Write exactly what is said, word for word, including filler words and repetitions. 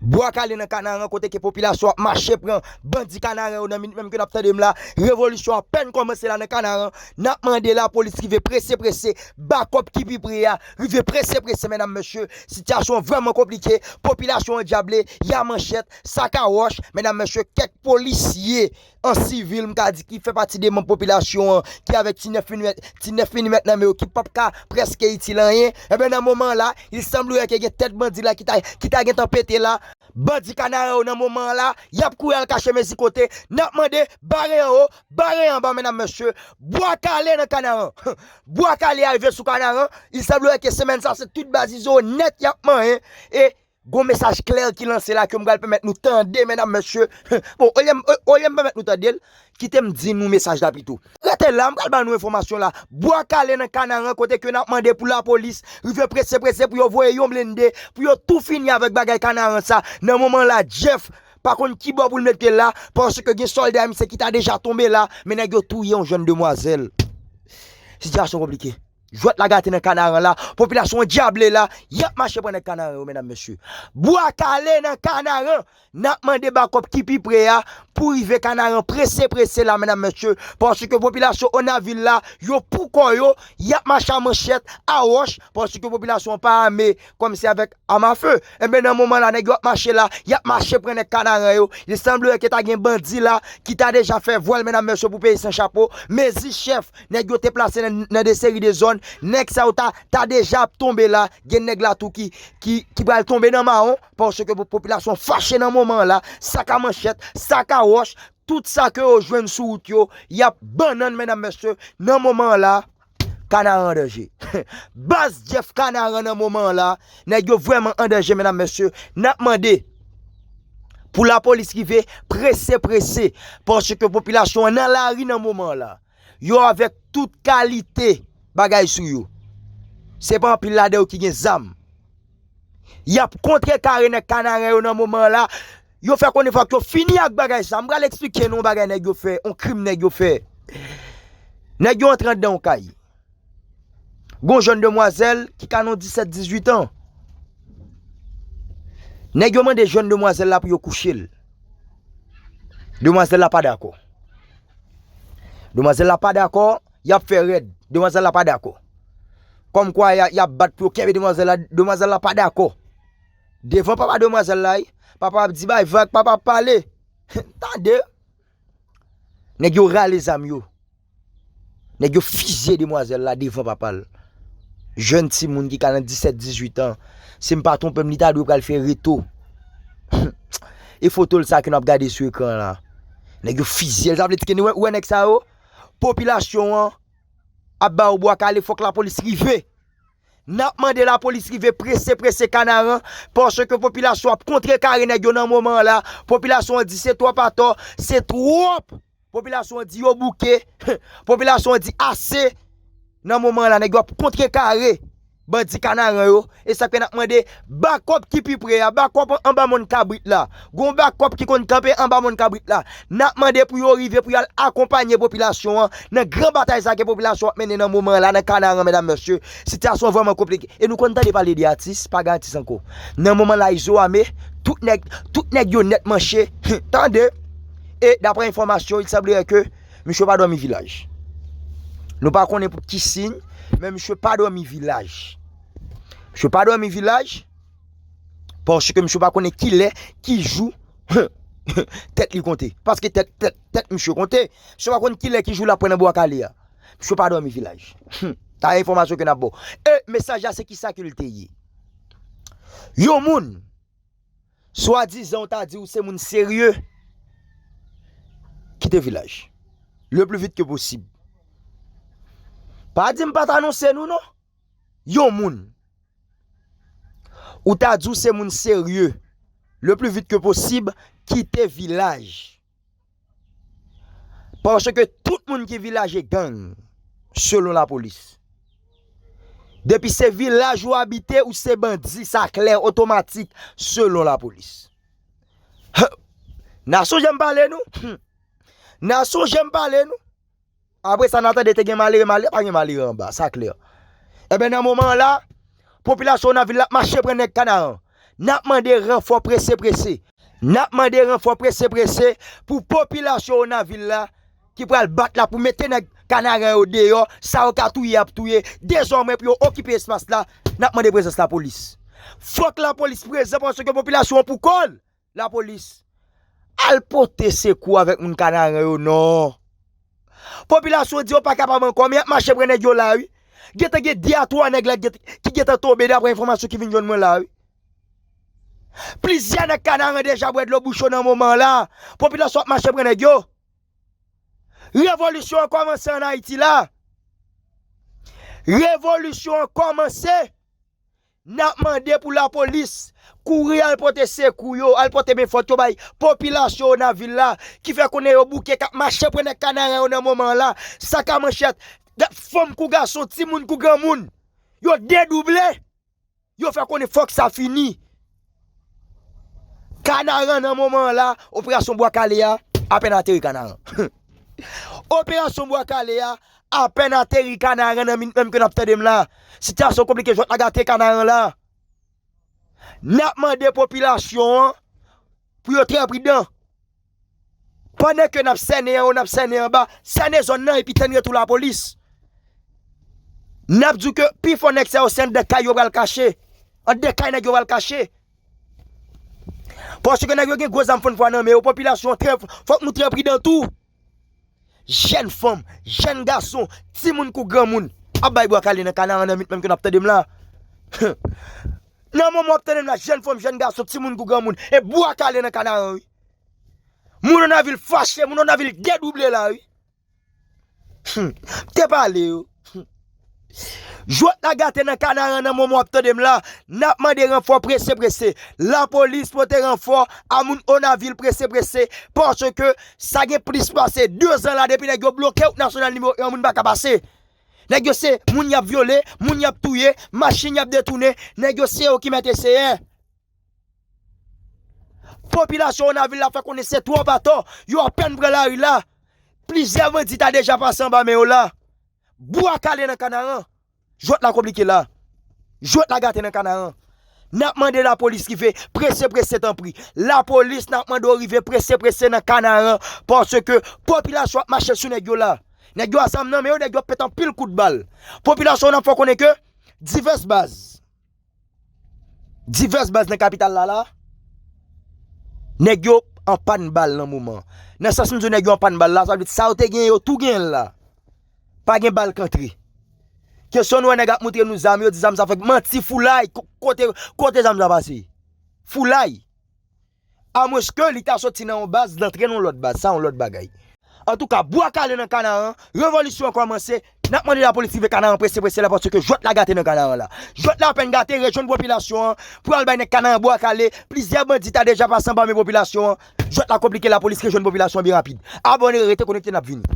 Bwa Kale nan Kanaran, kote ke popilasyon ap mache pran bandi Kanaran yo nan minit menm ke n ap tande m la. Revolisyon apèn kòmanse la nan Kanaran. N ap mande lapolis rive prese prese, bakòp ki pi pre a, rive prese prese, medam, mesye. Sitiyasyon an vrèman konplike. Popilasyon an dyable, y a manchèt, sak a wòch, medam, mesye, kèk polisye an sivil, m ka di, ki fè pati de manm popilasyon an, ki avèk ti nèf milimèt, ti nèf milimèt nan men yo, ki p ap ka prèske itil anyen. Ebyen, nan moman la, il semblerait ke gen tèt bandi la ki ta, ki ta gentan pete la. Bandi Kanaran yo nan moman la, y ap kouri al kache mezi kote. N ap mande, bare anwo, bare anba, medam, mesye. Bwa Kale nan Kanaran. Bwa Kale a rive sou Kanaran. Il semblerait ke semèn sa, se tout baz Izo nèt y ap manyen. E gon mesaj klè ki lanse la ke m pral pèmèt nou tande, medam, mesye. Bon, olye m, olye m pèmèt nou tande l, kite m di nou mesaj la pito. Rete la, m pral ba nou enfòmasyon la. Bwa Kale nan Kanaran, kote ke n ap mande pou lapolis rive prese prese pou yo voye yon blende, pou yo tou fini avèk bagay Kanaran sa. Nan moman la, Jeff pa konn ki bò pou l met pye l la, paske gen sòlda misye ki ta deja tonbe la, men nèg yo touye yon jèn demwazèl. Sitiyasyon konplike. Jwèt la gate nan Kanaran la, popilasyon an dyable la, y ap mache pran nèg Kanaran yo, medam, mesye. Bwa Kale nan Kanaran, n ap mande bakòp ki pi pre a pou rive Kanaran prese prese la, medam, mesye, paske popilasyon Onavil la, yo pou kò yo, y ap mache a manchèt, a wòch, paske popilasyon an pa ame kòmsi avèk amafe. Ebyen, nan moman la, nèg yo ap mache la, y ap mache pran nèg Kanaran yo. Il semblerait ke ta gen bandi la ki ta deja fè vwèl, medam, mesye, pou peyi san chapo. Mezi chèf, nèg yo te plase nan, nan de seri de zòn. Nèg sa yo ta, ta deja ap tonbe la. Gen nèg la tou ki, ki, ki pral tonbe nan mawon, paske po-, popilasyon fache nan moman la. Sak a manchèt, sak a wòch, tout sa ke yo jwenn sou wout yo, y ap bannann, medam, mesye, nan moman la. Kanaran an danje. Baz Jeff Kanaran nan moman an la, nèg yo vrèman an danje, medam, mesye. N ap mande pou lapolis rive prese, prese, paske popilasyon an nan lari nan moman an la. Yo avèk tout kalite bagay sou yo. Se pa anpil ladan yo ki gen zam. Y ap kontrekare nèg Kanaran yo nan moman an la. Yo fè konnen fòk yo fini ak bagay sa. M pral eksplike nou yon bagay nèg yo fè, yon krim nèg yo fè. Nèg yo antre anndan yon kay. Gon jèn demwazèl ki ka nan disèt, dizuit an. Nèg yo mande jèn demwazèl la pou yo kouche l. Demwazèl la pa dakò. Demwazèl la pa dakò, y ap fè rèd. Demwazèl la pa dakò. Kòmkwa y a, y ap bat pou yo kenbe demwazèl la, demwazèl la pa dakò. Devan papa demwazèl la, wi. Papa ap di bay vag, papa ap pale. Tande. Nèg yo rale zam yo. Nèg yo fizye demwazèl la devan papa l. Jèn timoun ki ka nan disèt, dizuit an. Si m pa twonpe m, li ta dwe pral fè reto. E foto l sa ke n ap gade sou ekran la. Nèg yo fizye l. Sa vle di ke nou wè, wè nèg sa yo, popilasyon an ap ba yo bwa kale, fòk lapolis rive. N ap mande lapolis rive prese, prese Kanaran, paske popilasyon ap kontrekare nèg yo nan moman an la. Popilasyon an di se twòp atò, se twòp. Popilasyon an di yo bouke. Popilasyon an di ase. Nan moman an la, nèg yo ap kontrekare bandi Kanaran yo. E sa k fè n ap mande bakòp ki pi pre a, bakòp anba mòn kabrit la. Gon bakòp ki konn kanpe anba mòn kabrit la. N ap mande pou yo rive, pou y al akonpanye popilasyon an nan gran batay sa ke popilasyon ap mennen nan moman an la nan Kanaran, medam, mesye. Sitiyasyon an vrèman konplike. E nou konn tande pale de atis, pa gen atis ankò. Nan moman la, Izo ame, tout nèg, tout nèg yo nèt manche. Tande! E daprè enfòmasyon, il semblerait que misye pa dòmi vilaj. Nou pa konnen pou ki siy, men misye pa dòmi vilaj. Misye pa dòmi vilaj, paske misye pa konnen kilè, ki jou, tèt li konte. Paske tèt, tèt, tèt misye konte. Misye pa konn kilè, ki jou l ap pran nan bwa kale a. Misye pa dòmi vilaj. Sa enfòmasyon ke n ap ba w. E mesaj la, se kisa ke l te ye? Yon moun, swadizan ou ta di ou se moun serye, kite vilaj. Le plus vite que possible. Pa di m pa t anonse nou, non. Yon moun, ou ta di ou se moun serye, le plus vite que possible, kite vilaj. Paske tout moun ki vilaje gang, selon lapolis. Depi se vilaj ou abite, ou se bandi, sa klè, otomatik, selon lapolis. N a sonje m pale nou? N a sonje m pale nou? Apre sa, n a tande te gen malere, malere, pa gen malere anba, sa klè. Ebyen, nan moman an la, popilasyon nan vil la ap mache pran nèg Kanaran. N ap mande ranfò prese prese. N ap mande ranfò prese prese pou popilasyon Onavil la ki pral bat la pou mete nèg Kanaran yo deyò, sa yo ka touye y ap touye, dezòmè pou yo okipe espas la, n ap mande prezans lapolis. Fòk lapolis prezan paske popilasyon an pou kò l. Lapolis, al pote sekou avèk moun Kanaran yo non. Popilasyon di yo pa kapab ankò, men y ap mache pran nèg yo la wi. Gentan gen de a twa nèg la ki gentan tonbe daprè enfòmasyon ki vin jwenn mwen la wi. Plizyè nèg Kanaran deja bwè dlo bouch yo nan moman an la. Popilasyon ap mache pran nèg yo. Revolisyon an kòmanse ann Ayiti la. Revolisyon an kòmanse. N ap mande pou lapolis kouri al pote sekou yo, al pote men fòt yo bay popilasyon Onavil la, ki fè konnen yo bouke k ap mache pran nèg Kanaran yo nan moman an la. Sa ka manchèt, fanm kou gason, timoun kou granmoun. Yo dedouble. Yo fè konnen fòk sa fini. Kanaran nan moman an la, operasyon Bwa Kale a, apèn ateri Kanaran. Operasyon Bwa Kale a, apèn ateri Kanaran nan minit menm ke n ap tande m la. Sitiyasyon konplike, jwèt la gate Kanaran la. N ap mande popilasyon an pou yo trè pridan. Pandan ke n ap sènen anwo, n ap sènen anba, sènen zòn nan epi tann retou lapolis. N ap di w ke pifò nèg sa yo se anndan kay yo pral kache. Anndan kay nèg yo pral kache. Paske nèg yo gen gwo zam fannfwa nan men yo, popilasyon an trè, fòk nou trè pridan tou. Jèn fanm, jèn gason, timoun kou granmoun ap bay Bwa Kale nan Kanaran nan minit menm ke n ap tande m la. Nan moman w ap tande m la, jèn fanm, jèn gason, timoun kou granmoun, e Bwa Kale nan Kanaran wi. Moun Onavil fache, moun Onavil dedouble la wi. Hmm. Te pale yo. Hmm. Jwèt la gate nan Kanaran nan moman w ap tande m la. N ap mande ranfò prese prese. Lapolis pote ranfò a moun Onavil prese prese. Paske sa gen plis pase de zan la depi nèg yo bloke wout nasyonal nimewo en an, moun pa ka pase. Nèg yo se moun y ap vyole, moun y ap touye, machin y ap detounen. Nèg yo se yo ki mèt eseye. Popilasyon Onavil la fè konnen se twòp atò, yo apèn pran lari la. Plizyè bandi ta deja pase anba men yo la. Bwa Kale nan Kanaran. Jwèt la konplike la. Jwèt la gate nan Kanaran. N ap mande lapolis rive prese prese tanpri. Lapolis, n ap mande w rive prese prese nan Kanaran, paske popilasyon ap mache sou nèg yo la. Nèg yo a zam nan men yo, nèg yo ap pete anpil kout bal. Popilasyon an ap fè konnen ke divès baz, divès baz nan kapital la la, nèg yo an pàn bal nan moman. Nan sans m di w nèg yo an pàn bal la, sa vle di sa yo te genyen yo tou genyen l la. Pa gen bal k antre. Kesyon nou wè nèg ap moutre nou zam, yo di zam sa fèk manti, foulay, ko-, kote, kote zam sa pase? Foulay. Amwenske li ta soti nan yon baz, l antre nan yon lòt baz, sa yon lòt bagay. Antouka, Bwa Kale nan Kanaran, revolisyon an kòmanse, n ap mande lapolis rive Kanaran prese prese la, paske jwèt la gate nan Kanaran la. Jwèt la apèn gate, rejwenn popilasyon an, pou al bay nèg Kanaran Bwa Kale, plizyè bandi ta deja pase anba men popilasyon an, jwèt la konplike, lapolis rejwenn popilasyon an byen rapid. Abòne, rete konekte, n ap vini.